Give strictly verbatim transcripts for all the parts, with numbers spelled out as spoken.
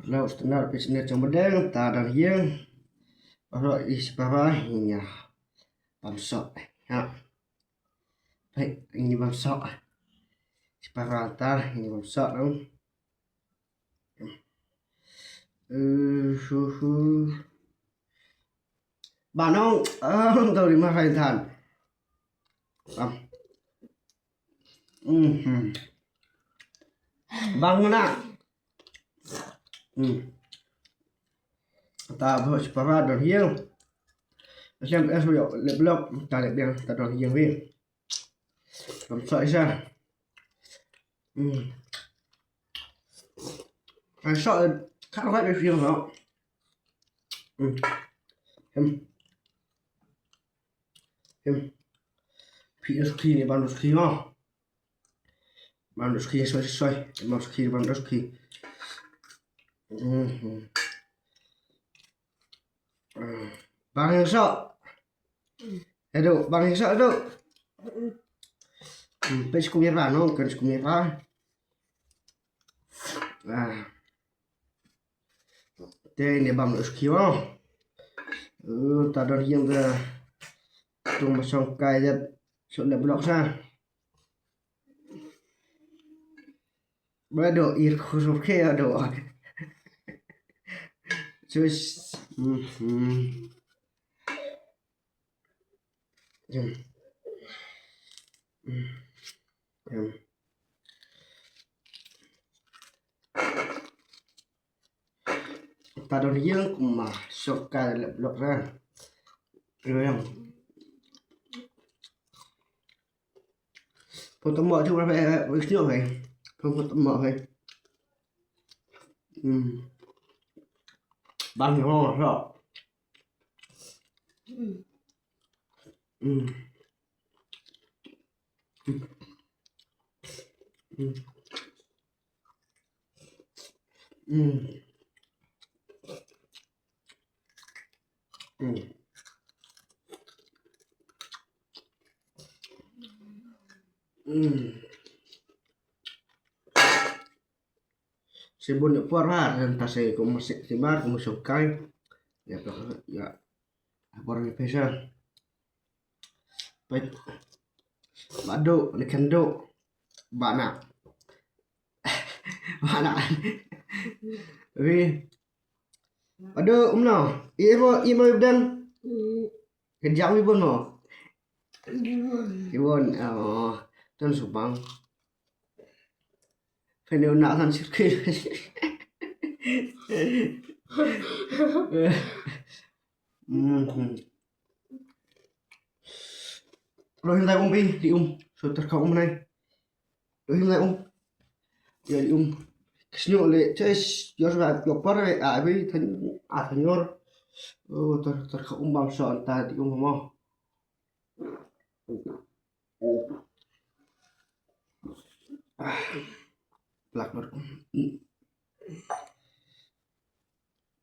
Hello, standard business jong Madeng, ta don ïing. Baroh i shipara ïa bam soh. Ya. Peit, ïa bam soh. Shipara ta ïa bam soh dong. Eh, hu, hu. Ba nong, ah, tau di ma khai than. Bam. Mhm. Bang na. Hmm. Ta bo shipara don ïing. Sem es yo le blok ta le biang ta don ïing wi. Bam soh isa. Hmm. Bam soh ka ka bi fiang no. Hmm. Hem. Hem. Pi es ki ni ban es ki no. Bam doh suki, soi, soi, soi. Bam suki, bam doh suki. Mhm. Ah, bang ïa soh. Aduh, bang ïa soh, aduh. Hmm, peit skum ïa ba, no, kan skum ïa ba. Ah. Te ne bam doh suki, oh. Uh, ta don ïing te. Tung ba song kai jat. Sot le blok sa. Ba do ir khusus ke ya do. Sus. Mhm. Hmm. Hmm. Hmm. Ta don ïing kumba song kai le blok sa. Ïeng. Pon tamo tu berapa eh, eh, sini, eh. Pon, pon tamo, eh. Hmm. Bang yo so. Hmm. Hmm. Hmm. Hmm. Hmm. Hmm. Sibun ïa por ha, ren ta se kum se timbar kum song kai. Ya, ya. Por ni pesa. Peit. Ba do, ni kan do. Ba na. Ba na. Wi. Ba do, um no. I mo, i mo ibdan. Kan jam ibun mo. Ibun, oh. Tan subang. Phin ïa na kan sirki. Mhm. Lo hin dai um bi, di um. So ter ka um nai. Lo hin dai um. Ya di um. Kisnyo le, ches, yo sa yo par le, a bi, tan, a tanyor. Oh, ter, ter ka um bam so anta di um mo. Ah, plak dur.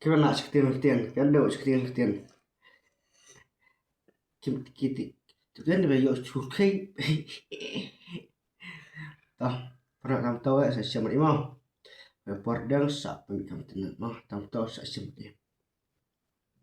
Kiba na shaktian shaktian, kiba do shaktian shaktian. Kim kiti. Tu kan ba yo chukai. Ta, para tam tau eh, sa siam ri mo. Por dang sa pemikam tenet mo, tam tau sa siam ri.